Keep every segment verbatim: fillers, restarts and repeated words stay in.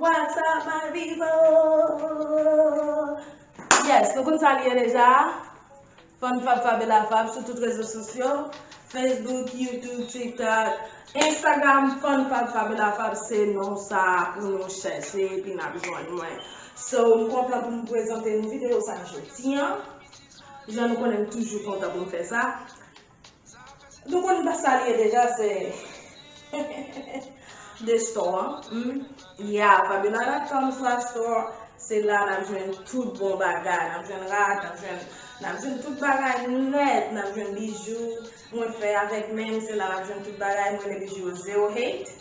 What's up, my people? Yes, nou konn sa li ye deja. Fun Fab Fabiola Fab sou tout rezo sosyo, Facebook, YouTube, TikTok, Instagram, Fun Fab Fabiola Fab se non sa pou nou chèche epi n ap jwenn mwen. So, m kontan pou m prezante nou videyo sa jodi an. Jan nou konnen m toujou kontan pou m fè sa. Nou konn sa li ye deja, se de store an. Hmm. Yeah, fabiola dot com slash store. Se la n ap jwenn tout bon bagay. N ap jwenn rad, n ap jwenn, n ap jwenn tout bagay nèt. N ap jwenn bijou mwen fè avèk men m. Se la n ap jwenn tout bagay. M rele bijou yo Zero Hate.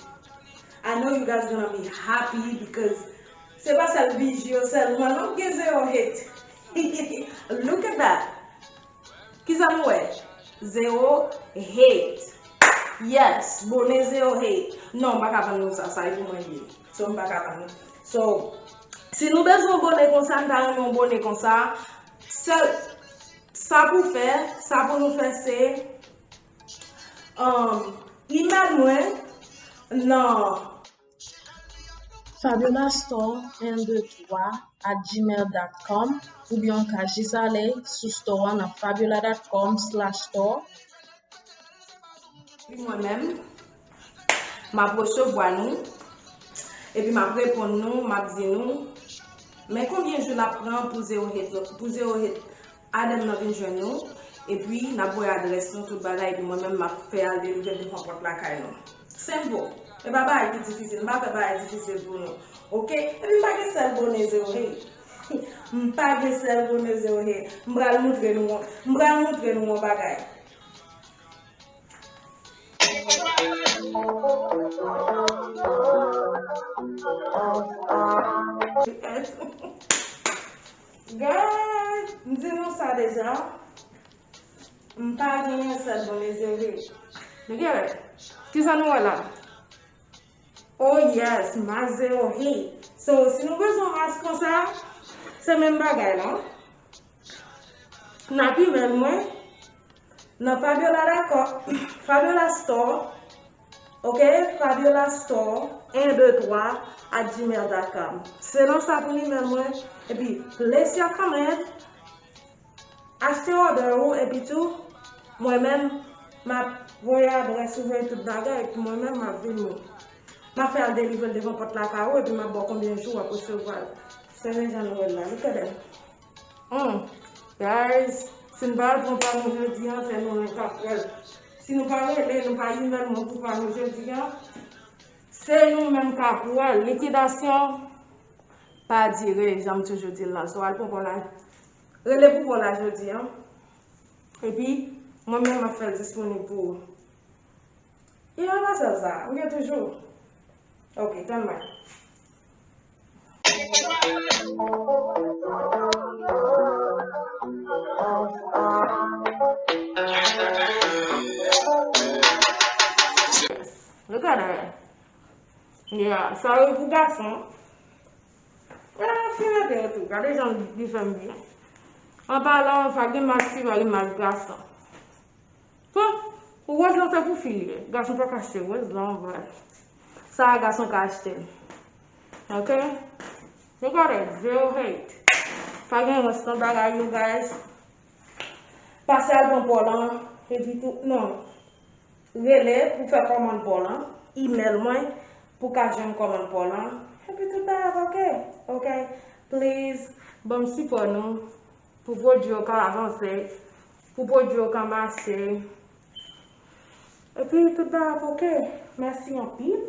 I know you guys gonna be happy because se pa sèl bijou yo sèlman non k gen Zero Hate. Look at that. Kisa nou wè? Zero Hate. Yes, bone Zero Hate. Non, m pa ka vann nou sa, sa e pou mwen li ye. So, m pa ka vann nou. So, si nou bezwen yon bone konsa, m ta renmen yon bone konsa. Sèl sa pou fè, sa pou nou fè se um, email mwen nan Fabiola Store un deux trois at gmail dot com oubyen w ka jis ale sou store an nan fabiola dot com slash store. Epi mwen menm, m ap resevwa nou, epi m ap reponn nou, m ap di nou, men konbyen jou l ap pran pou Zero Hate, pou Zero Hate Adem nan vin jwenn nou, epi n ap voye adrès nou, tout bagay, epi mwen menm m ap fè al delivre devan pòt lakay nou. Senp. E pa bagay ki difisil, m pa fè bagay difisil pou nou. Oke? Epi m pa gen sèl bone Zero Hate. M pa gen sèl bone Zero Hate. M pral moutre nou, m pral moutre nou yon bagay. Guys, m di nou sa deja. M pa gen yon sèl bone Zero Hate. Nou gen lè. Kisa nou wè la? Oh yes, mask Zero Hate. So, si nou bezwen mask konsa, se menm bagay la. N ap email mwen nan Fabiola dakò, Fabiola Store, ok, Fabiola Store un deux trois at gmail dot com. Se nan sa pou email mwen, epi place your comment, achte order ou, epi tou, mwen menm, m ap voye adrès ou, voye tout bagay, epi mwen menm, m ap vin, m ap fè al delivre l devan pòt lakay ou, epi m ap ba w konbyen jou w ap resevwa l. Se jan nou wè l la, look at that. Hmm. Guys, si n pa al pran pa nou jodi an, se nou menm k ap pran l. Si nou pa rele, nou pa email mwen pou pa nou jodi an, se nou menm k ap pran l. Likidasyon pa dire, jan m toujou di l lan. So, al pran pa w la, rele pou pa w la jodi an. Epi, mwen menm m ap fè l disponib pou ou. E pa sèl sa, m gen toujou. Ok, tann mwen. Look at her. Yeah, sa yo pou gason. Ah, fi mete yo tou. Gade jan li fè m byen. An palan, pa gen mask fi, pa gen mask gason. Bon, wòz lan se pou fi li ye. Gason pa ka achte wòz lan, vre. Sa a gason ka achte. Ok? Nou konnen, Zero Hate. Pa gen rans nan bagay yo, guys. Pase al pran pa w lan, epi tou, non. Rele pou fè kòmann pa w lan, email mwen pou ka jwenn kòmann pa w lan, epi tout bagay ap ok, ok? Please, ban m sipò nou, pou pwodui yo ka avanse, pou pwodui yo ka mache, epi tout bagay ap ok. Mèsi anpil.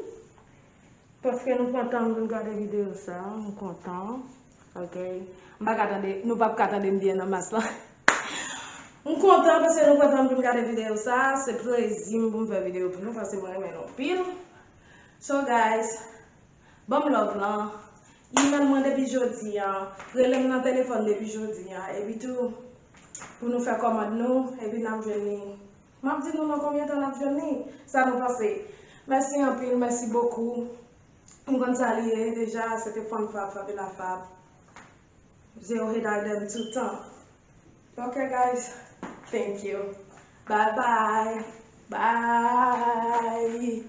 Paske nou pran tan nou vin gade videyo sa, m kontan. Ok. M pa ka tande, nou p ap ka tande m byen nan mas lan. M kontan paske nou pran tan nou vin gade videyo sa. Se plezi m pou m fè videyo pou nou paske mwen renmen nou anpil. So guys, ban m love lan. Email mwen depi jodi an. Rele m nan telefòn depi jodi an. Epi tou, pou nou fè kòmand nou, epi n ap jwenn li. M ap di nou nan konbyen tan n ap jwenn li. Sa nou panse? Mèsi anpil, mèsi bokou. M konn sa li ye deja, se te Fun Fab, Fabiola Fab. Zero Hate Adem toutan. Ok, guys. Thank you. Bye bye. Bye.